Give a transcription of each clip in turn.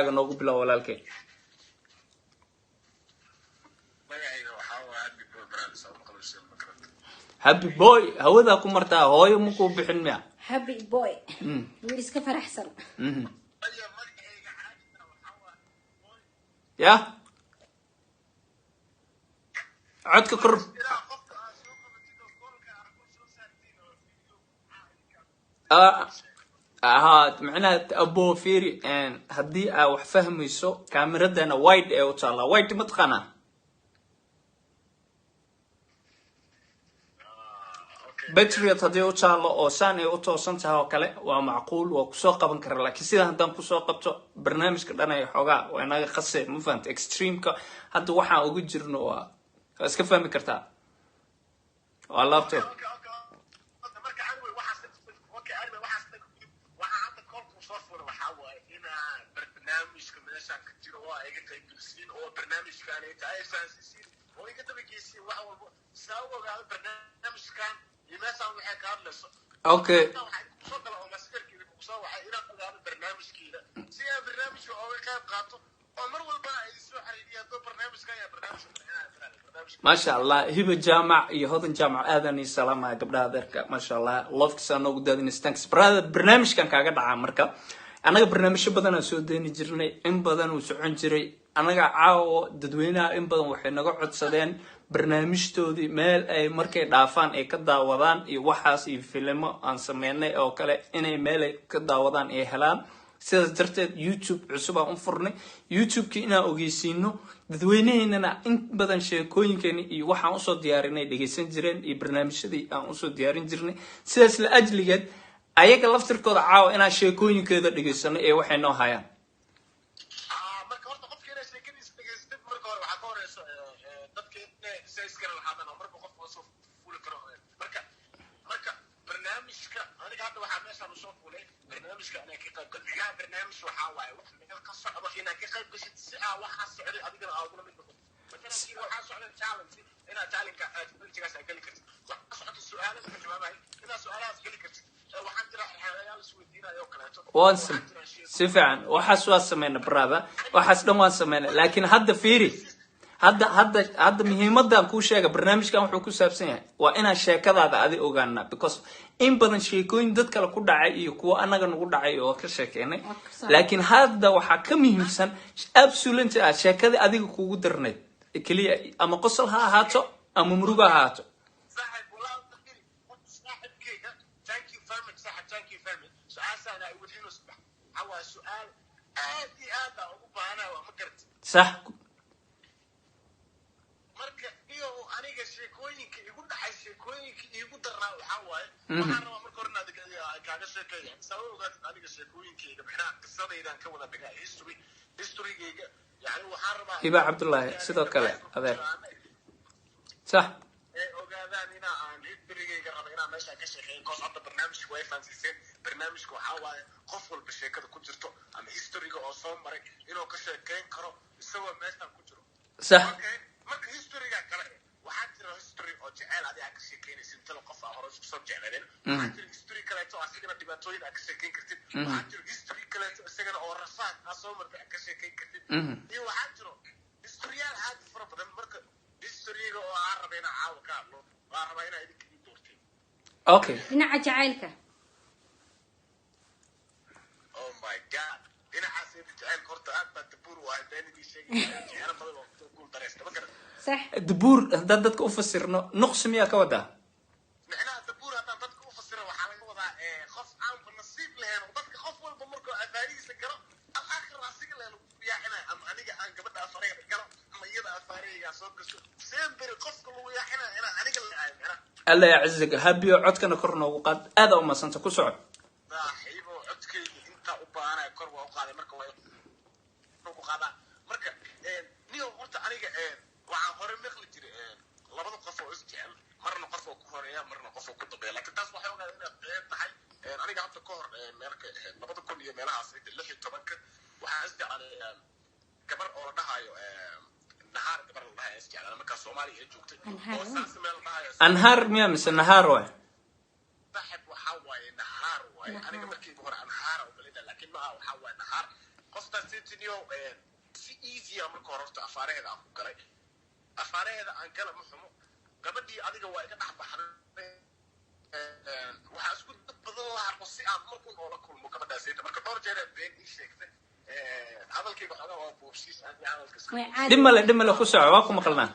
Noogu bilow, walaalkay. Magacayga waxaa waa Happy Boy Brothers oo maqlayso, ma garata? Happy Boy, hawadaa ku martaa, hooyo makuu bixin miya? Happy Boy, wiil iska faraxsan. Aya, magacayga caadiga waxaa waa Boy. Ya, codka kor. Ilaa qofka aad soo qabatid oo call-ka aad ku soo saartiin oo video. Aha, macnaha abo fiiri, haddii aa wax fahmayso, kaameradana wide ee u taallaa. Wide ma taqaanaa? Okay. Patriot haddii u taallo oo saan ay u toosan tahay oo kale, waa macquul, waa kusoo qaban kara. Laakiin sidaa haddaan kusoo qabto, barnaamijka dhan ay xoogaa waa inaga qase, ma fahanta? Extremeka hadda waxaan uga jirno waa iska fahmi kartaa, waa laptop. Okay. Marka anyway, waxaas, okay, anyway, waxaas waxaa hadda call-ku soo furay waxaa waaye inaa barnaamijka meeshaan ka jiro oo ay iga qaybgelisiin oo barnaamijkan ay tahay ay fahansiisiin oo iga dabageysiin wax walbo saa u ogaado barnaamijkan iyo meeshaan waxay ka hadlayso. Waxaa kusoo gala oo maskarkiina kusoo waxay inaan ogaado barnaamijkiina si aan barnaamijka ooga qayb qaato oo mar walba ay soo xariiriyaan hadduu barnaamijkan yaa barnaamijka barnaamijka. Maasha Allah, Hiba Jaamac iyo Hodan Jaamac, aadan ii salaamaya, gabdhaha adeerka. Maasha Allah, love-kiisaa noogu daadinaysa. Thanks, brother. Barnaamijkan kaaga dhacaa marka, annaga barnaamijyo badanaan soo deyni jirnay, in badan uu socon jiray. Annaga caawo dadweynaha in badan waxay naga codsadeen barnaamijtoodii meel ay markay dhaafaan ay ka daawadaan iyo waxaas iyo filimo aan sameynay oo kale inay meel ay ka daawadaan ay helaan. Sidaas darteed YouTube cusub aan u furnay, YouTube-kii inaan ogeysiino dadweynaheynana in badan sheekooyinkeeni iyo waxaan usoo diyaarinay dhegeysan jireen iyo barnaamijyadii aan usoo diyaarin jirnay. Sidaas la ajligeed ayaga laftirkooda caawa inaan sheekooyinkeeda dhegeysano ee waxay noo hayaan. Marka horta qofka inay sheekadiisa dhegeysatid, marka hore waxaa ka horeyso dadka inay sayskana lahaadaan oo marba qofka soo fuli karo. Marka barnaamijka aniga hadda waxaa meeshaan usoo fulay barnaamijka inay ka qayb galo. Micnaha barnaamij waxaa waaye wax meel ka socdo inaad ka qayb gashid si aa waxaa socday adigana aa ugula mid noqoto. Matalan kii waxaa socda challenge, inaad challenge challengegaas aad geli kartid. Waxaa socota su'aalo laga jawaabayo, inaad su'aalahaas geli kartid. Waxaan jira xeelayaal isweydiinayo oo kaleeto. Waan Waxaa jira si fiican, waxaas waa sameyna, brother, waxaas dhan waan sameyna. Laakiin hadda fiiri, hadda muhiimadan kuu sheega, barnaamijkan wuxuu ku saabsan yahay waa inaan sheekadaada adi ogaana, because in badan sheekooyin dad kale ku dhacay iyo kuwo annaga nagu dhacay oo ka sheekeynay. Waa ka soo. Laakiin hadda waxaa ka muhiimsan absolutely ah sheekadii adiga kugu darnayd keliya, ama qosol ha ahaato ama murugo ha ahaato. Saaxib, walaa taqiri saaxibkeyga, thank you very much, saaxib, thank you very much. Su-aashaan ay weydiinayso waxaa waaye su-aal aad iyo aad aan ugu baahanahay, waa ma garati? Sax. Marka iyo aniga sheekooyinka igu dhacay, sheekooyinka iigu darnaa waxaa waaye, waxaan rabaa marka hore inaad kaaga sheekeeya saa u ogaatid aniga sheekooyinkayga, micnaha qisadaydan ka wada dhigaa historygayga, yani waxaan rabaa Hiba Cabdullaahi, sidoo kale, adeer. Sax. Ee ogaadaan inaa aan historygayga raba inaan meeshaan ka sheekeeyo, cause hadda barnaamijka way fahansiiseen. Barnaamijka waxaa waaye qof walba sheekada ku jirto ama historyga oo soo maray inuu ka sheekeyn karo isagoo meeshaan ku jiro. Okay, marka historyga kale waxaa jira history oo jeceyl adi aad ka sheekeynaysid, intada qof aa hore isku soo jecleedeen. Waxaa jira history kaleeto asigana dhibaatooyin aad ka sheekeyn kartid. Waxaa jiro history kaleeto isagana oo rafaad aad soo martay aad ka sheekeyn kartid. Iyo waxaa jiro historyyaal aad u fara badan. Marka historyga oo aan raba inaan caawa ka hadlo, waan rabaa inaa idinka ii doorteen. Dhinaca jacaylka. Oh my God, dhinacaas inta jacaylka horta aad baa dabuur u ahay, been idin sheegaya, jeceelo badan oo kusoo guul daraysta, ma garan? Sax. Dabuur haddaan dadka u fasirno, nuqsi miyaa ka wadaa? Micnaha dabuur haddaan dadka u fasiro, waxaa laga wadaa qof aanba nasiib lahayn oo dadka qof walba markuu afaarihiisa galo, alaakhir asiga le lagu yaaxinayo, ama aniga aan gabadha afaariga galo ama iyada afaarihaygaa soo gasho, semberi qofka lagu yaaxinayo inaan aniga la ahay micnaha. Alla yaciziga, habiyo, codkana kor noogu qaad. Aada u madsanta, ku soco. Saaxiibo, codkayga intaa u baahanaya kor waa u qaaday. Marka waa ku qaadaa. Marka niyo horta aniga waxaan hore maqli jiray labada qof oo is jecel, marna qof oo ku horeeya, marna qof oo ku dambeeya. Laakiin taas waxay ogaada inay been tahay. Aniga hadda ka hor meelka 2000 iyo meelahaas 16-ka waxaa is jeclay gabar oo la dhahayo Nahaar, gabar la dhahayo is jeclaa markaa Soomaaliya ay joogtay oo saas meel la dhahayo. Anhaar miya mise Nahaar waay? Saaxib, waxaa waaye Nahaar waaye. Aniga markiiba hore Anhaara umalina, laakiin maaha, waxaa waaye Nahaar. Qoftaas tiniyo si easy ah marka hore horta afaaraheeda aan ku galay, afaaraheeda aan gala ma xumo. Gabadhii adiga waa iga dhex baxday. Waxaa isku dad badan la arko si aan markuu noola kulmo gabadhaas. Marka dhowr jeer been ii sheegtay. Hadalkayga xoogaa waa boobsiis aan hadalka iska Way caadi. Dhib male, dhib male, ku soco, waa ku maqalnaa.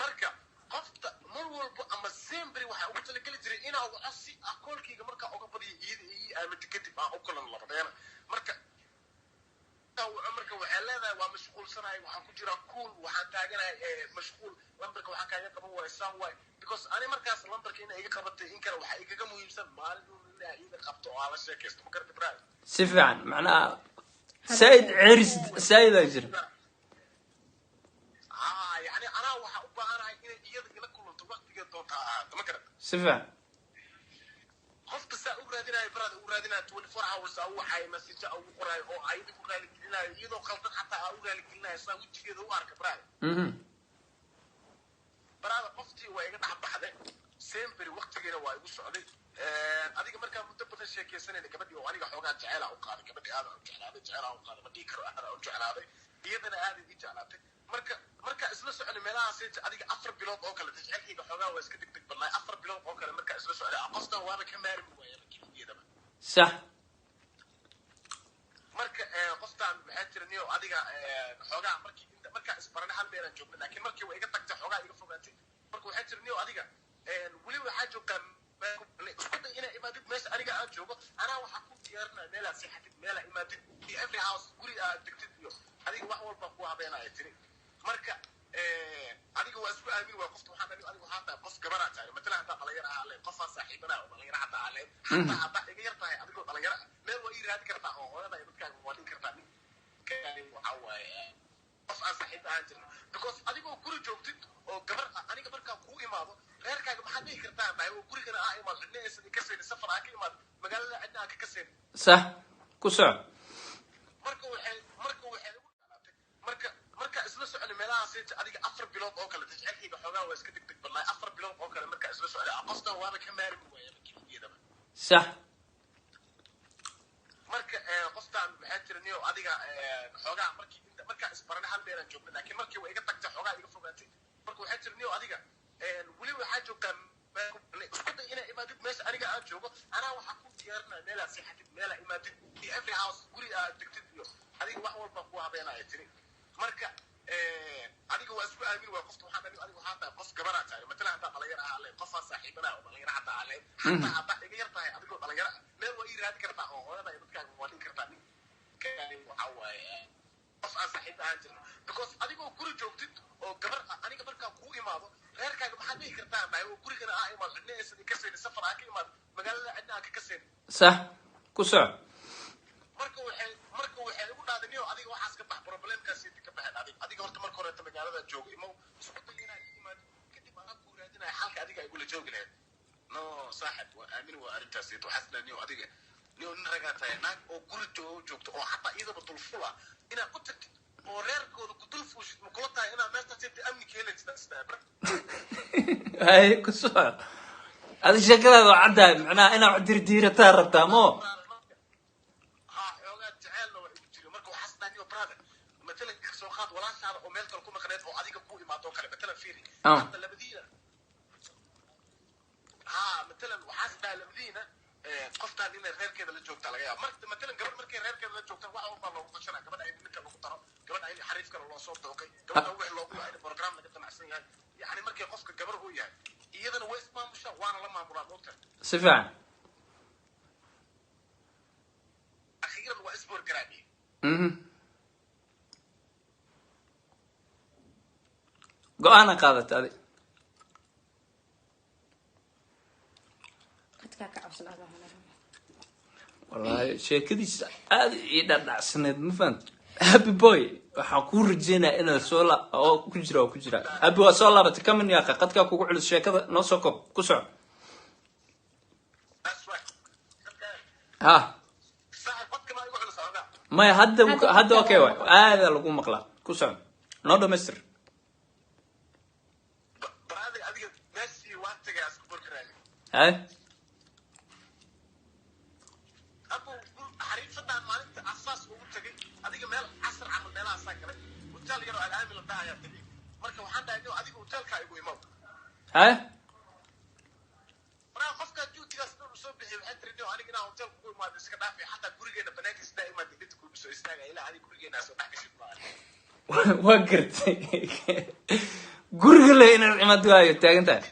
Marka qofta mar walba ama sembri waxaa ugu talageli jiray inaa waco si akoolkayga markaa uga badiyo iyada ii aaminta, kadib aan u kulan labadeena. Marka waco, marka waxay leedahay waa mashquulsanahay, waxaan ku jiraa cool, waxaan taaganahay mashquul, lambarka waxaan kaaga qaban waay saan waay, because ani markaas lambarka ina iga qabatay in kale waxaa igaga muhiimsan maalin uun inaa iida qabto oo aan la sheekaysto, ma garata, brother? Si fiican, macnaha saaid ceris saa'idaa jira. Haa, yani anaa waxaa u baahanahay inay iyada ila kulanto waqtigeed doonta ha ahaato, ma garata? Si fiican. Qofka saa u raadinayo, brother, u raadinayo 24 hours aa u waxaayo message aa ugu qoraayo oo ayada ku raaligelinayo, iyadoo qaldan xataa aa u raaligelinayo, saa wejigeeda u arka, brother. Brother, qoftii waa iga dhex baxday sembery, waqtigeena waa igu socday. Adiga markaa muddo badan sheekaysanayna gabadhii oo aniga xoogaa jeceelaa u qaaday gabadhii, aada u jeclaaday, jeceelaa u qaaday, ma dhihi karo aada u jeclaaday, iyadana aada ii jeclaatay. Marka markaa isla soconay meelahaas adiga 4 bilood oo kale, jecelkayga xoogaa waa iska degdeg badnaay. 4 bilood oo kale markaa isla socday, qoftan waaba ka maarmi waaya keligeedaba. Marka qoftaan maxaa jira niyo adiga xoogaa markii markaa isbaranay hal meelaan joognay, laakiin markii waa iga tagtay, xoogaa iga fogaatay. Marka waxaa jira niyo adiga weli waxaa joogtaa, isku day inaa imaadid meesha aniga aan joogo, anaa waxaa ku diyaarinaya meelaa seexatid, meelaa imaadid iyo every house guri aad degtid iyo adiga wax walba ku habeenaya tiri. Marka adiga waa isku aamin waa qofta. Waxaan adiga waxaa tahay qof gabaraa tahay, matalan haddaa dhalinyaro ahaa leed, qofaa saaxiibanaa oo dhalinyaro xataa aa leed, xataa haddaa iga yar tahay adigoo dhalinyaro ah, meel waa ii raadi kartaa oo hooyada iyo dadkaaga waa dhigi kartaa ninkaani waxaa waaye qof aan saaxiib ahaan jirno, because adigoo guri joogtid oo gabar ah, aniga markaa kuu imaado reerkaaga maxaad dhihi kartaa tahay oo gurigana aa imaado, cidna aysan ka seenin, safar aa ka imaado magaalada, cidna aa ka seenin. Sax, ku soco. Marka waxay igu dhalaatay marka isla soconay meelahaas adiga 4 bilood oo kale, jecelkayga xoogaa waa iska degdeg badnaay. 4 bilood oo kale markaa isla socday, qoftan waaba ka maarmi waaya keligeedaba. Marka qoftaan maxaa jira niyo adiga xoogaa markii markaa isbaranay hal meelaan joognay, laakiin markii waa iga tagtay, xoogaa iga fogaatay. Marka waxaa jira niyo adiga weli waxaa joogtaa, isku day inaa imaadid meesha aniga aan joogo, anaa waxaa ku diyaarinaya meelaa seexatid, meelaa imaadid iyo every house guri aad degtid iyo adiga wax walba ku habeenaya tiri. Marka adiga waa isku aamin waa qofta. Waxaan adiga waxaa tahay qof gabaraa tahay, matalan haddaa dhalinyaro ahaa leed, qofaa saaxiibanaa oo dhalinyaro xataa aa leed, xataa haddaa iga yar tahay adigoo dhalinyaro ah, meel waa ii raadi kartaa oo hooyada iyo dadkaaga waa dhigi kartaa ninkaani waxaa waaye qof aan saaxiib ahaan jirno, because adigoo guri joogtid oo gabar ah, aniga markaa kuu imaado reerkaaga maxaad dhihi kartaa tahay oo gurigana aa imaado, cidna aysan ka seenin, safar aa ka imaado magaalada, cidna aa ka seenin. Sax, ku soco. Marka waxay igu dhahday niyo adiga waxaas ka bax, problemkaas ka baxeen. Adiga horta marka horeeta magaalada joogo imo, isku day inaa ii imaado, kadib anaa ku raadinaya xalka adiga ay gula joogi lahayd. No saaxib, waa aamin waa arrintaas. Waxaas dhahay niyo adiga niyo nin ragaa tahay, naag oo guri joogto oo xataa iyadaba dulful ah inaad u tagtid oo reerkooda ku dul fuushid, ma kula tahay inaad meeshaas inta amni ka helaysid? Isdhahay. Hay, ku soco. Adi sheekadaada waa caddahay, macnaha inaad wax dirdiirataa rabtaa mo. Ha, xoogaa jeceelna waa igu jira. Marka waxaas dhahay niyo brother, matalan soo qaad walaashaada oo meel kale ku maqneed oo adiga ku imaado oo kale, matalan fiiri. Hadda labadiina, ha, matalan waxaas dhahay labadiina qoftaan inay reerkeeda la joogtaa laga yaaba. Marka matalan gabadh markay reerkeeda la joogtaan wax walbaa loogu tashanaa, gabadha in ninka lagu daro, gabadha in xariif kale loo soo dooqay, gabadha wix loogu yahay in program laga damacsan yahay. Yani markay qofka gabar uu yahay, iyadana way ismaamushaa waana la maamulaa, moogta? Si fiican. Akhiiran waa isborgaraamiyey. Go-aana qaadatay adi. Qadkaa ka cabsanaada. Wallaahi sheekadiisa aada ii dhadhacsaneed, ma fahant? Happy Boy, waxaan kuu rajeynaya inaad soo la oo ku jira oo ku jira. Happy, waa soo laabatay kamin yaaqa, qadkaa kugu culus. Sheekada noo soo koob, ku soco. That's right. Ha. Saaxib, qodka maa igu culus ogaa? Maya, hadda Hadda. Hadda okay waay, aada lagu maqlaa, ku soco, noo dhamaystir. Brother, adiga meeshii waa tagay isku borgaraamiyey. Hay. Abu xariifadan maalin Ayaa tagay. Marka waxaan dhahay, "Niyow, adiga hotelka igu imaw." Haye. Markaa qofka juutigaas dhan uu soo bixiyay, waxay tiri, "Niyow, aniga inaan hotel kugu imaado iska dhaafay, xataa gurigeena banaankiisa daa imaada inta kugu soo istaaga ilaa adiga gurigeena soo dhex gashid maaha." Waa gartay, guriga le inaad imaad waayo taagan tahay,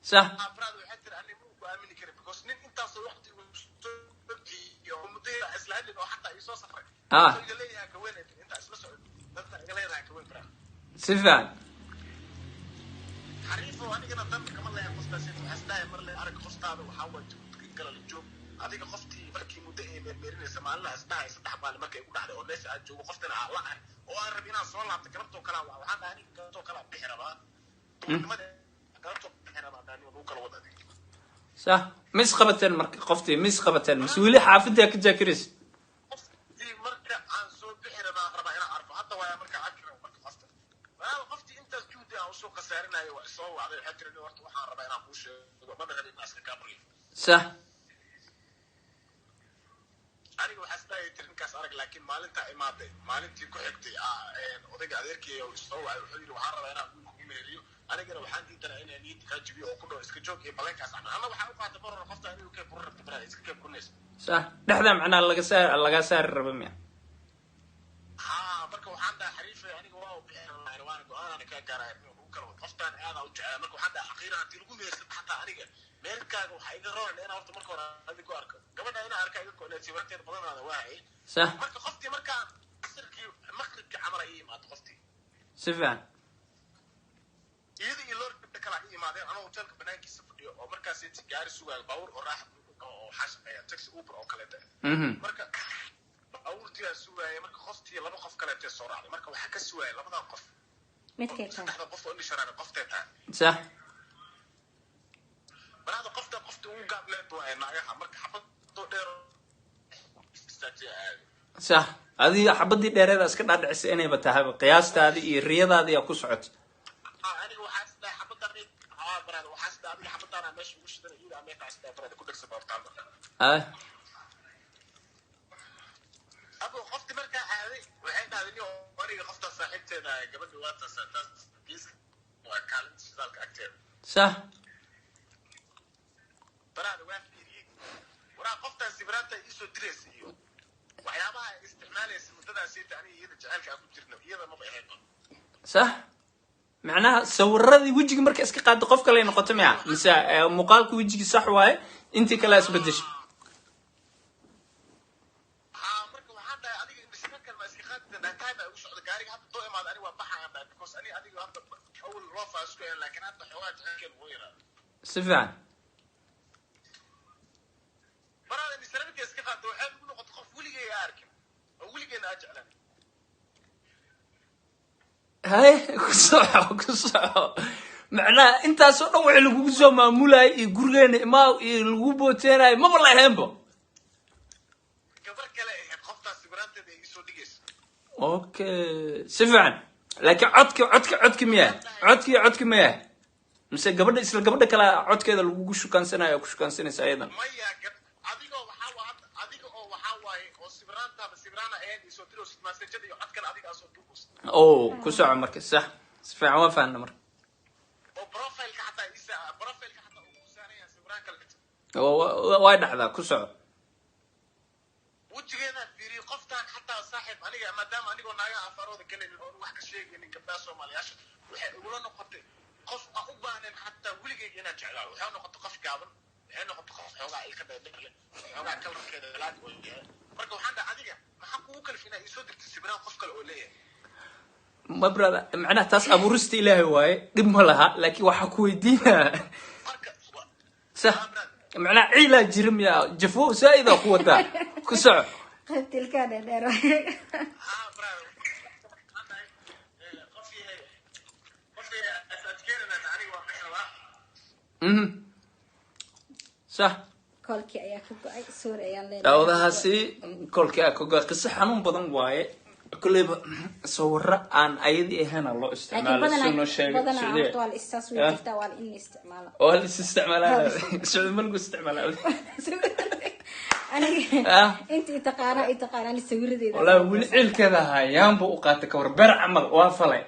sax. Afraad waxay tiri, "Aniga ma ku aamini karin because nin intaasoo waqti igu soo bixiyay oo muddo yar isla hadlin oo xataa ii soo safray wuxuu iga leeyahay haween ay tiri, intaa isla socon dadka iga leedahay haween braa." Si fiican. Xariifo, anigana dan kama leeyahay qoftaas. Waxaa isdhahay mar le arag qoftaada, waxaa waay galal joog adiga. Qoftii markii muddo ay meermeerinaysa, maalinaa isdhahay 3 maalin markay igu dhacday oo meesha aan joogo qoftana aan la ahay oo aan rab inaan soo laabto galabtoo kalaa, waxaan dhahay aniga galabtoo kalaa bixi rabaa, duhurnimada galabtoo bixi rabaa, dhaani lagu kala wada adiga. Sax, ma isqabateen marka qoftii? Ma isqabateen mise weli xaafaddaa ka jaakiraysa? Qoftii marka aan soo bixi rabaa, rabaa inaan arko hadda waaya marka arki rabo. Marka qofta walaal, qoftii intaas juhdi aan usoo khasaarinayo waa isoo wacday. Waxay tiri, "Horta waxaan rabaa inaan kuu sheego, ma rabin inaan iska kaa baryo." Aniga waxaa isdhahay tiri ninkaas arag, laakiin maalintaa imaaday, maalintii ku xigtay odayga adeerkay oo isoo wacay, wuxuu yidhi, "Waxaan rabaa inaan wiilku u meheriyo." Anigana waxaan diidanaa inaan niyadda kaa jibiyo oo ku dhaho iska joog iyo baleenkaas camal. Ama waxaa u qaatay mar hore qofta anigu kee burin rabta baraa iska kee burinaysa. Sax, dhexdaa macnaha laga saar, lagaa saari raba miya? Haa, marka waxaan dhahay, "Xariifay, aniga waa u bixi rabaa, waana go-aanana kaa gaaraya inuu lagu kala wado. Qoftaan aadaa u jeclaa." Marka waxaan dhahay, "Xaqiiran haddii lagu mehersan xataa aniga meherkaaga waxaa iga roon inaan horta marka hore adiga ku arko gabadha, inaan arka iga koleed sawirteeda badanaada waa hayay." Marka qoftii markaan casirkii maqribkii camal ay ii imaado qoftii. Si fiican. Iyada iyo loor gabdha kale ay imaadeen anoo hotelka banaankiisa fadhiyo oo markaas inti gaari sugaayo, baabuur oo raaxa oo waxaa shaqeeya taxi Uber oo kaleeta. Marka baabuurtiyaa sugaaya. Marka qoftii laba qof kaleetee soo raacday. Marka waxaa ka sugaaya labadan qof midkay tahay. Saddexda qof oo indhisharaana qoftee tahay. Marada qofta qofta ugu gaabneed waaye naagaha. Marka xabadoo dheer istaajiya aaday. Sax, adiga xabadii dheereeda iska dhaadhicisay inayba tahayba qiyaastaadii iyo riyadaadii aa ku socota. Aniga waxaa isdhahay xabadaan, haa brother, waxaa isdhahay adiga xabadaana meesha ugu shidan, iyada meesha isdhahay brother ku dhegsa baabtaan. Abo, qofti markaa aaday waxay dhahday, "Nin aniga qoftaa saaxiibteeda ah, gabadha waa taas, taas gees waa kaalinta shidaalka agteeda." Baraada waa fiiriyey waraa qoftaan sawiraanta iisoo diraysa iyo waxyaabaha ay isticmaalaysa muddadaas inta aniga iyada jacaylka aan ku jirno, iyada maba ahaynba. Sax, macnaha sawiradii wejiga marka iska qaado qof kale ay noqoto miya, mise muuqaalka wejigii sax waaye, intii kale isbedeshay? Haa, marka waxaan dhahay, "Adiga indhashareerkan ma iska qaadi dhahay, time ay ugu socda gaariga hadda doo imaada, aniga waa baxayaan," dhahay, "because ani adiga hadda awal loo faasku ahayn, laakiin hadda xoogaa jacaylkeenu wuu yaraa." Si fiican. Baraada indhashareerka iska qaado, waxay ugu noqotay qof weligay aa arkin oo weligeena aa jeclaan. Haye, ku soco, ku soco. Macnaha intaasoo dhan wixii lagugu soo maamulayay iyo gurigeena imaaw iyo lagu booteenayo maba la ahaynba. Gabar kale ahayd qoftaas sawiraanteeda ay isoo dhigaysa. Okay, si fiican. Laakiin codki miya? Codki miya, mise gabadha, isla gabadha kale codkeeda lagugu shukansanayo, ku shukaansanaysa ayadan? Maya, adigoo waxaa waa adiga oo waxaa waaye oo sawiraantaaba sawiraana ahayd isoo diro maasajada iyo codkan adiga asoo duubus. Oh, ku soco marka. Sax, si fiican, waa fahanna marka. Oo profileka xataa isa profileka xataa uu ku saaran yahay sawiraan kale. Way dhacdaa, ku soco. Wejigeedaan fiiriyey qoftaan xataa saaxiib aniga, maadaama anigoo naagaha afaarooda gelaynin oon wax ka sheegaynin gabdhaha soomaaliyaasha, waxay igula noqotay qof aan u baahnayn xataa weligeyga inaan jeclaado. Waxay noqotay qof gaaban, waxay noqotay qof xoogaa ilka dheerdheer leh, xoogaa kalarkeeda black oo yahay. Marka waxaan dhahay, "Adiga maxaa kugu kalif inaa iisoo dirtay sawiraan qof kale oo leeyahay?" Ma brother, macnaha taas abuurista Ilaahay waaye, dhib ma laha, laakiin waxaa ku weydiinaa Marka sax, macnaha ciilaa jira miya? Jafo zaa'idaa ku wadaa, ku soco. Qaybta ilkaha dheerdheer. Haa brother, waxaan dhahay, qof yahay, qof yahay as adkeynana, aniga waa bixi rabaa. Sax. Koolkii ayaa ka go-ay, sorry ayaan leenahay. Daawadahaasi kolkii aa kaga qiso xanuun badan waaye. Kolleyba sawiro aan ayadii ahayn loo laakiin isticmaalo si noo badanaa sheegay badanaa Sacuudiga. Horta waa la istaas way jirtaa, waa la in la isticmaalo. Waa la is isticmaalaa, Sacuudi ma lagu isticmaalaa? Aniga Ah. inta i taqaanaa, i taqaanaa, ani sawiradeeda. Wallahi weli ciilkeeda ahaa. Yaanbu u qaatay kawar beer camal waa falay.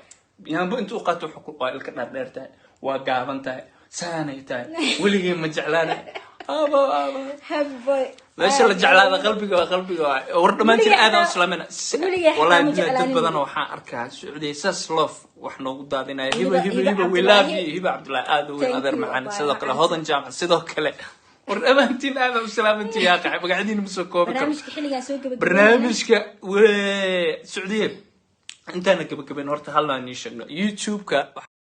Yaanbu intuu u qaatay wuxuu ku waa ilka dhaardheer tahay, waa gaaban tahay, saanay tahay, weligii ma jeclaanay. Aba aba. Happy boy. Meesha la jeclaada qalbiga waa qalbiga waa. War dhammaantiin Weligay aad aan xataa- islaamina. weligay xataa Wallahi ma billahi dad jeclaanin. badan waxaan arkaa Sacuudiya saas love wax noogu daadinaya. Hiba, Hiba- Hiba, Hiba Hiba, we love Cabdullaahi. you. Hiba Cabdullaahi aad u weyn. Thank Adeer you, macaan. abaayo Sidoo kale macaan. Hodan Jaamac sidoo kale. War dhammaantiin aad aan u salaamantiin yaa qaxay, magacyadiina ma soo koobi karo. Barnaamijka xilligaa soo gabagabeynaya. Barnaamijka Sacuudiya intaana gabagabayn horta halnaa nii sheegno YouTube-ka.